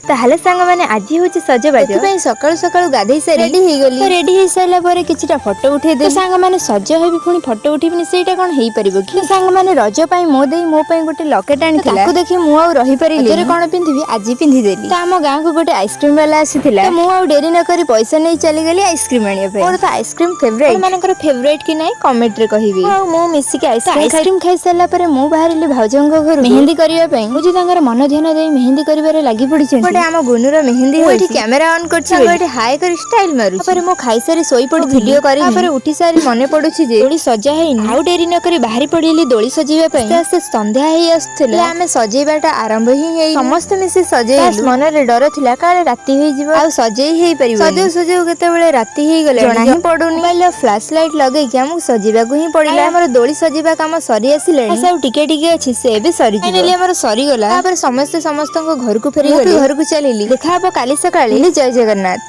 ତାହେଲେ ସାଙ୍ଗମାନେ, ଆଜି ହେଉଛି ସଜବାଜ। ସେଥିପାଇଁ ସକାଳୁ ସକାଳୁ ଗାଧେଇ ସାରି ରେଡି ହେଇଗଲି। ରେଡି ହେଇସାରିଲା ପରେ କିଛିଟା ଫଟୋ ଉଠେଇଦେଲି। ସାଙ୍ଗମାନେ, ସଜ ହେବି ପୁଣି ଫଟୋ ଉଠେଇବିନି, ସେଇଟା କ'ଣ ହେଇପାରିବ କି? ସାଙ୍ଗମାନେ, ରଜ ପାଇଁ ମୋ ଦେଇ ମୋ ପାଇଁ ଗୋଟେ ଲକେଟ ଆଣିଥିଲା। ତାକୁ ଦେଖି ମୁଁ ଆଉ ରହିପାରିଲି। ରଜରେ କ'ଣ ପିନ୍ଧିବି, ଆଜି ପିନ୍ଧିଦେଲି। ତ ଆମ ଗାଁକୁ ଗୋଟେ ଆଇସ୍କ୍ରିମ ବାଲା ଆସିଥିଲା। ତ ମୁଁ ଆଉ ଡେରି ନ କରି ପଇସା ନେଇ ଚାଲିଗଲି ଆଇସ୍କ୍ରିମ ଆଣିବା ପାଇଁ। ମୋର ତ ଆଇସ୍କ୍ରିମ ଫେଭରାଇଟ୍। ମାନଙ୍କର ଫେଭରାଇଟ୍ କି ନାହିଁ, କମେଣ୍ଟରେ କହିବି। ଆଉ ମୁଁ ମିଶିକି ଆଇସ୍କ୍ରିମ ଖାଇସାରିଲା ପରେ ମୁଁ ବାହାରିଲି ଭାଉଜଙ୍କ ଘରୁ ମେହେନ୍ଦି କରିବା ପାଇଁ। ମୁଁ ତାଙ୍କର ମନ ଧ୍ୟାନ ଦେଇ ମେହେନ୍ଦି କରିବାରେ ଲାଗି ପଡିଛନ୍ତି। ଗୋଟେ ଆମ ଗୁନୁର ମେହେନ୍ଦି ଏଠି କ୍ୟାମେରା ଅନ୍ କରୁଛି, ଏଠି ହାଏ କରି ଷ୍ଟାଇଲ ମାରୁଛି। ତାପରେ ମୁଁ ଖାଇସାରି ଶୋଇ ପଡି ଭିଡିଓ କରି ତାପରେ ଉଠି ସାରି ମନେ ପଡୁଛି ଯେ ଦୋଳି ସଜା ହେଇନି। ଆଉ ଡେରି ନ କରି ବାହାରି ପଡିଲି ଦୋଳି ସଜେଇବା ପାଇଁ। ଆସ୍ତେ ଆସ୍ତେ ସନ୍ଧ୍ୟା ହେଇ ଆସୁଥିଲା, ଆମେ ସଜେଇବାଟା ଆରମ୍ଭ ହିଁ ହେଇ ସମସ୍ତେ ମିଶି ସଜେଇଲୁ। ମନରେ ଡର ଥିଲା, କାଳେ ରାତି ହେଇଯିବ ଆଉ ସଜେଇ ହେଇପାରିବ। ସଜଉ ସଜଉ କେତେବେଳେ ରାତି ହେଇଗଲା ଜଣା ହିଁ ପଡୁନି। ମୋବାଇଲ ଫ୍ଲାସ୍ ଲାଇଟ୍ ଲଗେଇକି ଆମକୁ ସଜେଇବାକୁ ହିଁ ପଡିଲା। ଆମର ଦୋଳି ସଜେଇବା କାମ ସରି ଆସିଲାଣି, ବାସ୍ ଆଉ ଟିକେ ଟିକେ ଅଛି, ସେ ଏବେ ସରିଯିବ। ଫାଇନାଲି ଆମର ସରିଗଲା। ତାପରେ ସମସ୍ତେ ସମସ୍ତଙ୍କ ଘରକୁ ଫେରିଗଲେ, ଘରକୁ ଚାଲିଲି। ଦେଖା ହବ କାଲି ସକାଳେ। ଜୟ ଜଗନ୍ନାଥ।